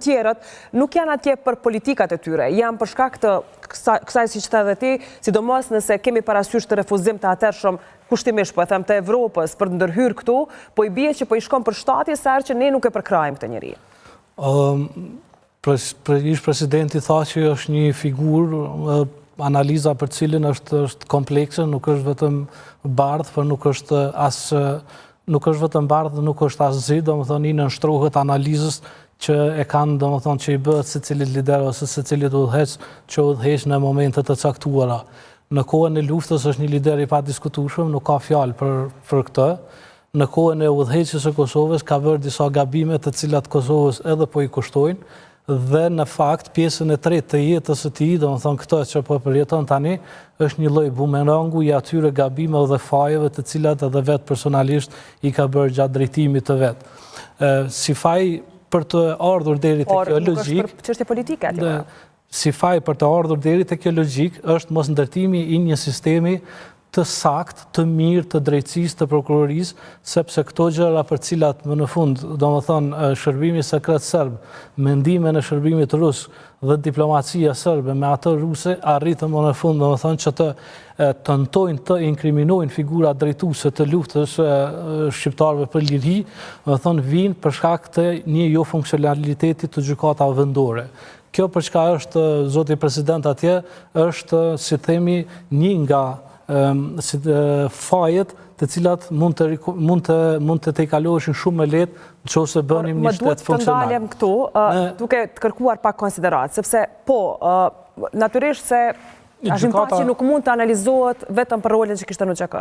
tjerët nuk janë atje për politikat e tyre, janë për shkak të kësaj siç the edhe ti, sidomos nëse kemi parasysh të refuzim të atëhershëm kushtimisht po e them të Evropës për të ndërhyrë këtu, po i bie që po i shkon për shtati sa herë që ne nuk e përkrahim këtë njeri. Ish presidenti Thaçi është një figurë, analiza për cilin është është komplekse, nuk është vetëm bardhë, por nuk është as nuk është vetëm bardhë, nuk është as zi, domethënë i nënshtrohet analizës që e kanë, domethënë që i bëhet secilit lider ose secilit udhëheqës që udhëheq në momente të caktuara. Në kohën e luftës është një lider i padiskutueshëm, nuk ka fjalë për për këtë. Në kohën e udhëheqjes së Kosovës ka bërë disa gabime të cilat Kosovës edhe po i kushtojnë dhe në fakt pjesën e tretë të jetës së tij, domethënë këtë që po e përjeton tani, është një lloj bumerangu i atyre gabimeve dhe fajeve të cilat edhe vetë personalisht i ka bërë gjatë drejtimit të vet. Si faj për të ardhur deri te kjo logjikë... Por nuk është për çështje politike atje. Si faj për të ardhur deri te kjo logjikë është mosndërtimi i një sistemi të saktë, të mirë, të drejtësisë, të prokurorisë, sepse këto gjëra për cilat më në fund, domethënë, shërbimi sekret serb, me ndihmën e shërbimit rus dhe diplomacia serbe me atë ruse, arritën më në fund, domethënë, që të tentojnë të inkriminojnë figura drejtuese të luftës shqiptarëve për liri, domethënë, vijnë për shkak të një jofunksionaliteti të gjykatave vendore. Kjo për çka është zoti president atje, është, si themi, një nga si, fajet të cilat mund të mund të mund të tejkaloheshin shumë më lehtë nëse bënim një shtet funksional. Më duhet të ndalem këtu, duke të kërkuar pak konsideratë, sepse po, natyrisht se Hashim Thaçi nuk mund të analizohet vetëm për rolin që kishte në UÇK.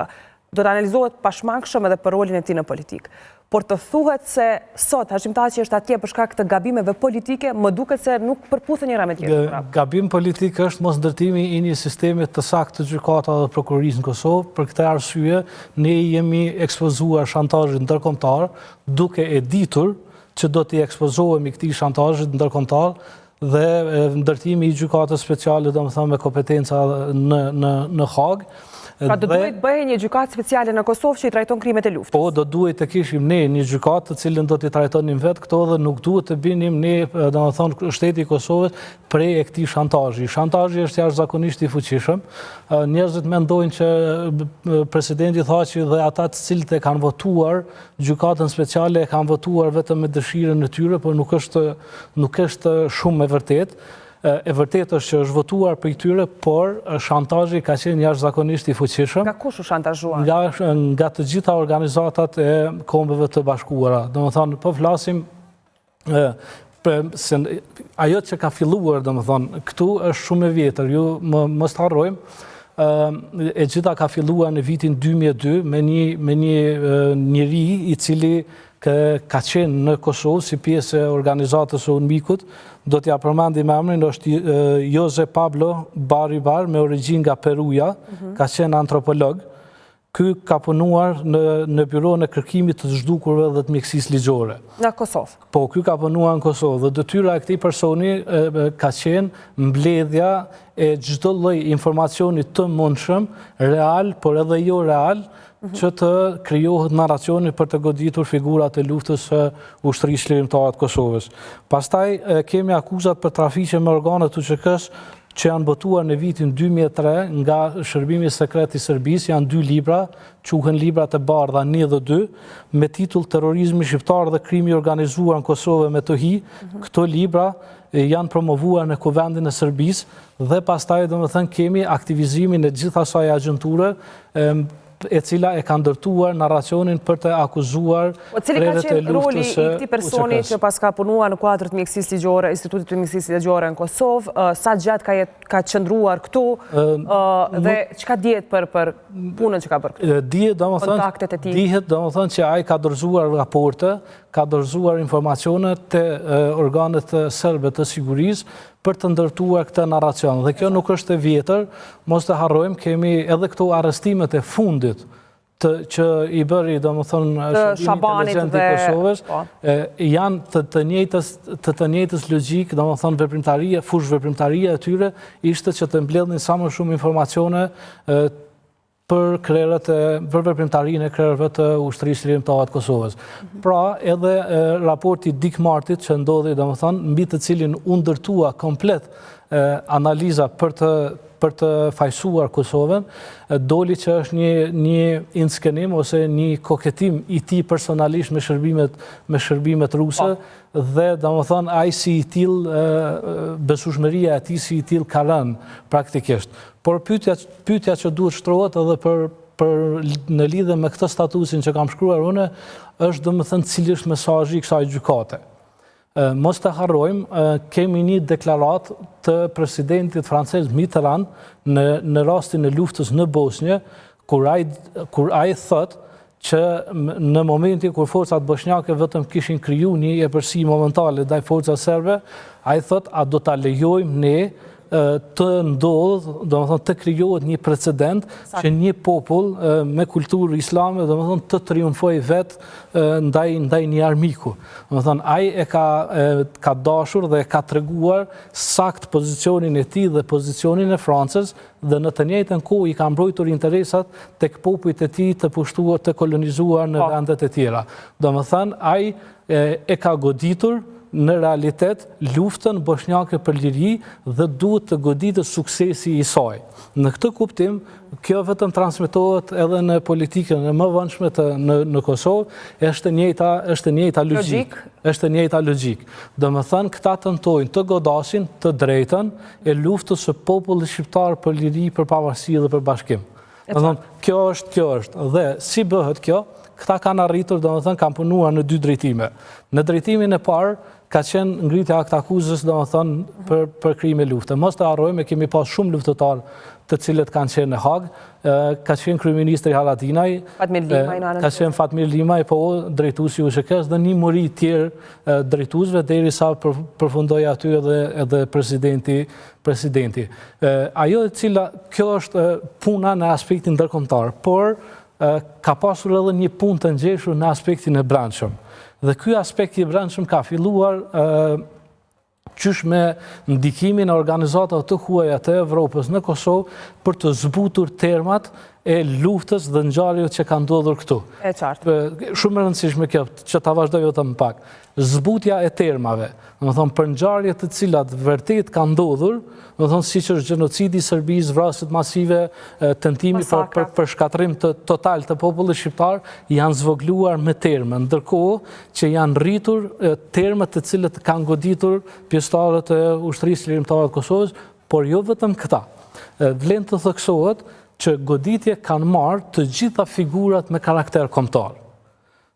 Do të analizohet pashmangshëm edhe për rolin e tij në politikë. Por të thuhet se sot Hashim Thaçi është atje për shkak të gabimeve politike, më duket se nuk përputhen njëra me tjetrën. Pra. Gabim politik është mosndërtimi i një sistemi të saktë të gjykatave dhe prokurorisë në Kosovë. Për këtë arsye, ne jemi ekspozuar shantazhit ndërkombëtar, duke e ditur që do t'i ekspozohemi këtij shantazhit ndërkombëtar dhe ndërtimi i gjykatës speciale, domethënë me kompetenca në në në Hagë. Pra do duhej të bëhej një gjykatë speciale në Kosovë që i trajton krimet e luftës. Po, do duhej të kishim ne një gjykatë të cilën do t'i trajtonim vetë këto dhe nuk duhet të binim ne, domethënë shteti i Kosovës pre e këtij shantazhi. Shantazhi është jashtëzakonisht i fuqishëm. Njerëzit mendojnë që presidenti Thaçi dhe ata të cilët e kanë votuar gjykatën speciale e kanë votuar vetëm me dëshirën e tyre, por nuk është Nuk është shumë e vërtetë. E vërtetë është që është votuar prej tyre, por shantazhi ka qenë jashtëzakonisht i fuqishëm. Nga kush u shantazhua? Nga, nga të gjitha organizatat e kombeve të bashkuara. Domethënë, po flasim se ajo që ka filluar, domethënë, këtu është shumë e vjetër, ju më, mos të harrojmë, e gjitha ka filluar në vitin 2002 me një, me një njeri i cili ka qenë në Kosovë si pjesë e organizatës së UNMIK-ut, do t'ia përmendim emrin, është Jose Pablo Baribar, me origjinë nga Peruja, mhm. ka qenë antropolog. Ky ka punuar në, në byronë e kërkimit të zhdukurve dhe të mjekësisë ligjore. Në Kosovë? Po, ky ka punuar në Kosovë dhe detyra e këtij personi e, ka qenë mbledhja e çdo lloj informacioni të mundshëm, real, por edhe jo real, që të krijohet narracioni për të goditur figurat e luftës së Ushtrisë Çlirimtare të Kosovës. Pastaj kemi akuzat për trafiqe me organe të UÇK-së që janë botuar në vitin 2003 nga Shërbimi Sekret i Serbisë, janë dy libra, quhen librat e bardha 1 dhe 2, me titull Terrorizmi shqiptar dhe krimi i organizuar në Kosovë e Metohi. Mhm. Këto libra janë promovuar në Kuvendin e Serbisë dhe pastaj domethënë kemi aktivizimin e gjithë asaj agjenture e cila e ka ndërtuar narracionin për të akuzuar po, cili ka qenë roli i këtij personi që paska punuar në kuadër të mjekësisë ligjore, Institutit të Mjekësisë Ligjore në Kosovë, sa gjatë ka jet, ka qëndruar këtu dhe çka dihet për për punën që ka bërë këtu? Dihet domethënë kontaktet e tij. Dihet domethënë që ai ka dorëzuar raporte, ka dorëzuar informacione te organet serbe të sigurisë për të ndërtuar këtë narracion. Dhe kjo nuk është e vjetër, mos të harrojmë, kemi edhe këto arrestimet e fundit të, që i bëri, domethënë, shërbimi inteligjent i Kosovës, po. janë të të njëjtës, të të njëjtës logjikë, domethënë, veprimtaria, fushëveprimtaria e tyre, ishte që të mbledhnin sa më shumë informacione. Për krerët e, për veprimtarinë e krerëve të Ushtrisë Çlirimtare të Kosovës. Mhm. Pra, edhe raporti Dick Martit që ndodhi, domethënë, mbi të cilin u ndërtua komplet analiza për të për të fajësuar Kosovën, doli që është një një inskenim ose një koketim i tij personalisht me shërbimet me shërbimet ruse po. dhe domethënë ai si i tillë besueshmëria e tij si i tillë ka rënë praktikisht. Por pyetja pyetja që duhet shtrohet edhe për për në lidhje me këtë statusin që kam shkruar unë është domethënë cili është mesazhi i kësaj gjykate. Mos të harrojmë, kemi një deklaratë të presidentit francez Mitterrand në në rastin e luftës në Bosnjë, kur ai kur ai thotë që në momentin kur forcat boshnjake vetëm kishin kriju një epërsi momentale ndaj forcave serbe, ai thotë a do ta lejojmë ne të ndodhë, domethënë të krijohet një precedent që një popull me kulturë islame, domethënë të triumfojë vetë ndaj ndaj një armiku. Domethënë ai e ka ka dashur dhe e ka treguar sakt pozicionin e tij dhe pozicionin e Francës dhe në të njëjtën kohë i ka mbrojtur interesat tek popujt e tij të pushtuar, të kolonizuar në po. vendet e tjera. Domethënë, ai e ka goditur në realitet luftën boshnjake për liri dhe duhet të goditet suksesi i saj. Në këtë kuptim, kjo vetëm transmetohet edhe në politikën e mëvonshme të në, në Kosovë, është e njëjta, është e njëjta logjikë. Është e njëjta logjikë. Domethënë, këta tentojnë të godasin të drejtën e luftës së popullit shqiptar për liri, për pavarësi dhe për bashkim. Domethënë, kjo është, kjo është. Dhe si bëhet kjo? Këta kanë arritur, domethënë, kanë punuar në dy drejtime. Në drejtimin e parë, ka qenë ngritja e aktakuzës, domethënë, për, për krime lufte. Mos të harrojmë, kemi pas shumë luftëtarë të cilët kanë qenë në Hagë, ka qenë kryeministri Haradinaj, Fatmir Limaj, ka qenë Fatmir Limaj, po drejtuesi i UÇK-së dhe një mori tjerë drejtuesve derisa përfundoi aty edhe edhe presidenti presidenti. Ajo e cila kjo është puna në aspektin ndërkombëtar, por ka pasur edhe një punë të ngjeshur në aspektin e brendshëm. Dhe ky aspekt i brendshëm ka filluar qysh me ndikimin e organizatave të huaja të Evropës në Kosovë për të zbutur termat e luftës dhe ngjarjeve që kanë ndodhur këtu. E qartë. Shumë e rëndësishme kjo, që ta vazhdoj vetëm pak. Zbutja e termave, domethënë për ngjarje të cilat vërtet kanë ndodhur, domethënë siç është gjenocidi i Serbisë, vrasjet masive, tentimi për, për, për shkatërrim të total të popullit shqiptar, janë zvogluar me terme. Ndërkohë që janë rritur termat të cilët kanë goditur pjesëtarët e Ushtrisë Çlirimtare të Kosovës, por jo vetëm këta. Vlen të theksohet që goditje kanë marrë të gjitha figurat me karakter kombëtar.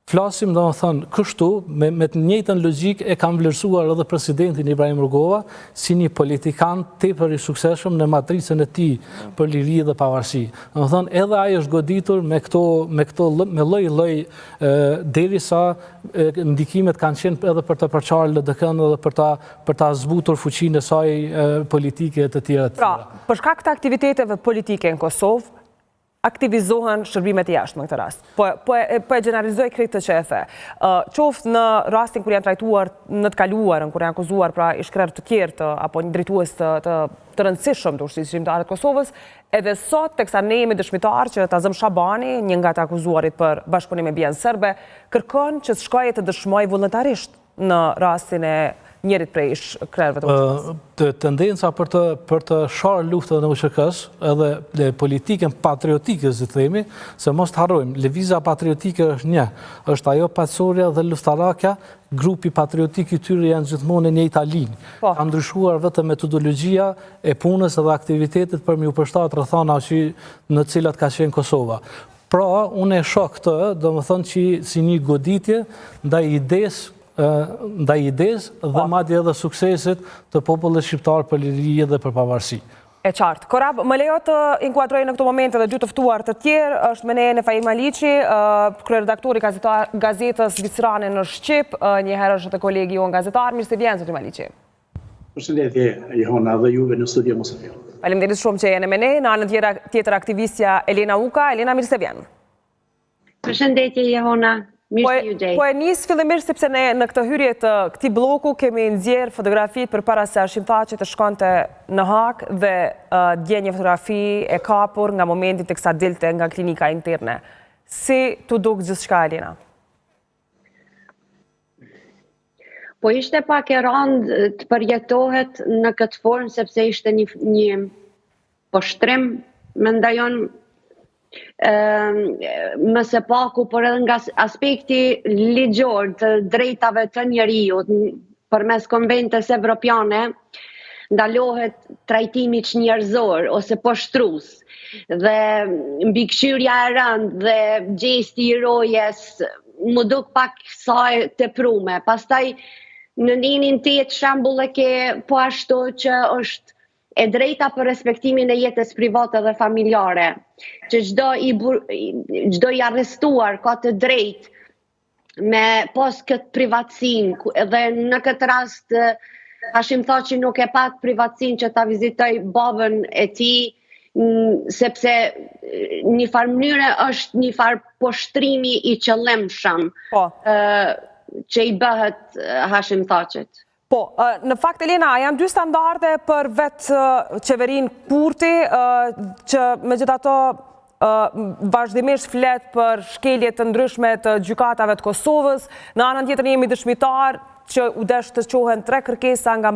Flasim, domethënë, kështu, me, me të njëjtën logjikë e kanë vlerësuar edhe presidentin Ibrahim Rugova si një politikan tepër i suksesshëm në matricën e tij për liri dhe pavarësi. Domethënë, edhe ai është goditur me këto, me këto, me lloj-lloj derisa ndikimet kanë qenë edhe për të përçarë LDK-në edhe për ta për ta zbutur fuqinë e saj politike e të tjera të tjera. Pra, për shkak të aktiviteteve politike në Kosovë, aktivizohen shërbimet e jashtme në këtë rast. Po po e po e gjeneralizoj krejt këtë që e the. Qoftë në rastin kur janë trajtuar në të kaluarën, kur janë akuzuar pra ish-krerë të tjerë të apo një drejtues të të të rëndësishëm të Ushtrisë Çlirimtare të Kosovës, edhe sot teksa ne jemi dëshmitarë që ta zëmë Shabani, një nga të akuzuarit për bashkëpunim me BIA-n serbe, kërkon që të shkojë të dëshmojë vullnetarisht në rastin e njërit prej ish krerëve të UÇK-së. Tendenca për të për të sharë luftën e UÇK-së, edhe dhe politikën patriotike, si të themi, se mos të harrojmë, lëvizja patriotike është një, është ajo paqësorja dhe luftarakja Grupi patriotik i tyre janë gjithmonë e njëjta linjë. Po. Ka ndryshuar vetëm metodologjia e punës dhe aktivitetet për m'iu përshtat rrethanave që në cilat ka qenë Kosova. Pra, unë e shoh këtë, domethënë që si një goditje ndaj idesë ndaj idesë dhe po. madje edhe suksesit të popullit shqiptar për liri dhe për pavarësi. E qartë. Korab, më lejo të inkuadroj në këto momente dhe dy të ftuar të tjerë, është me ne Nefail Maliqi, kryeredaktori i gazetës zvicerane në Shqip, njëherësh edhe kolegi jonë gazetar, mirë se vjen, zoti Maliqi. Përshëndetje, Jehona, dhe juve në studio Musafir. Faleminderit shumë që jeni me ne, në anën tjetër aktivistja Elena Uka, Elena, mirë se vjen. Përshëndetje, Jehona. Mirë Po se ju gjej. Po e nis fillimisht sepse ne në këtë hyrje të këtij blloku kemi nxjerr fotografitë përpara se Hashim Thaçi të shkonte në Hagë dhe dje një fotografi e kapur nga momenti teksa dilte nga klinika interne. Si t'u duk gjithçka Elena? Po ishte pak e randë të përjetohet në këtë formë sepse ishte një një poshtrim, mendoj unë më së paku, por edhe nga aspekti ligjor të drejtave të njeriut, përmes konventës evropiane, ndalohet trajtimi çnjerëzor ose poshtrus dhe mbikëqyrja e rëndë dhe gjesti i rojes m'u duk pak sa e teprume. Pastaj në nenin 8 shembull e ke po ashtu që është e drejta për respektimin e jetës private dhe familjare, që çdo i çdo i arrestuar ka të drejtë me pas këtë privatësinë, edhe në këtë rast Hashim Thaçi nuk e pat privatësinë që ta vizitojë babën e tij, sepse një farë mënyre është një farë poshtrimi i qëllimshëm po. që i bëhet Hashim Thaçit. Po, në fakt Elena, a janë dy standarde për vetë qeverinë Kurti, që megjithatë vazhdimisht flet për shkelje të ndryshme të gjykatave të Kosovës, në anën tjetër jemi dëshmitar që u desh të çohen tre kërkesa nga.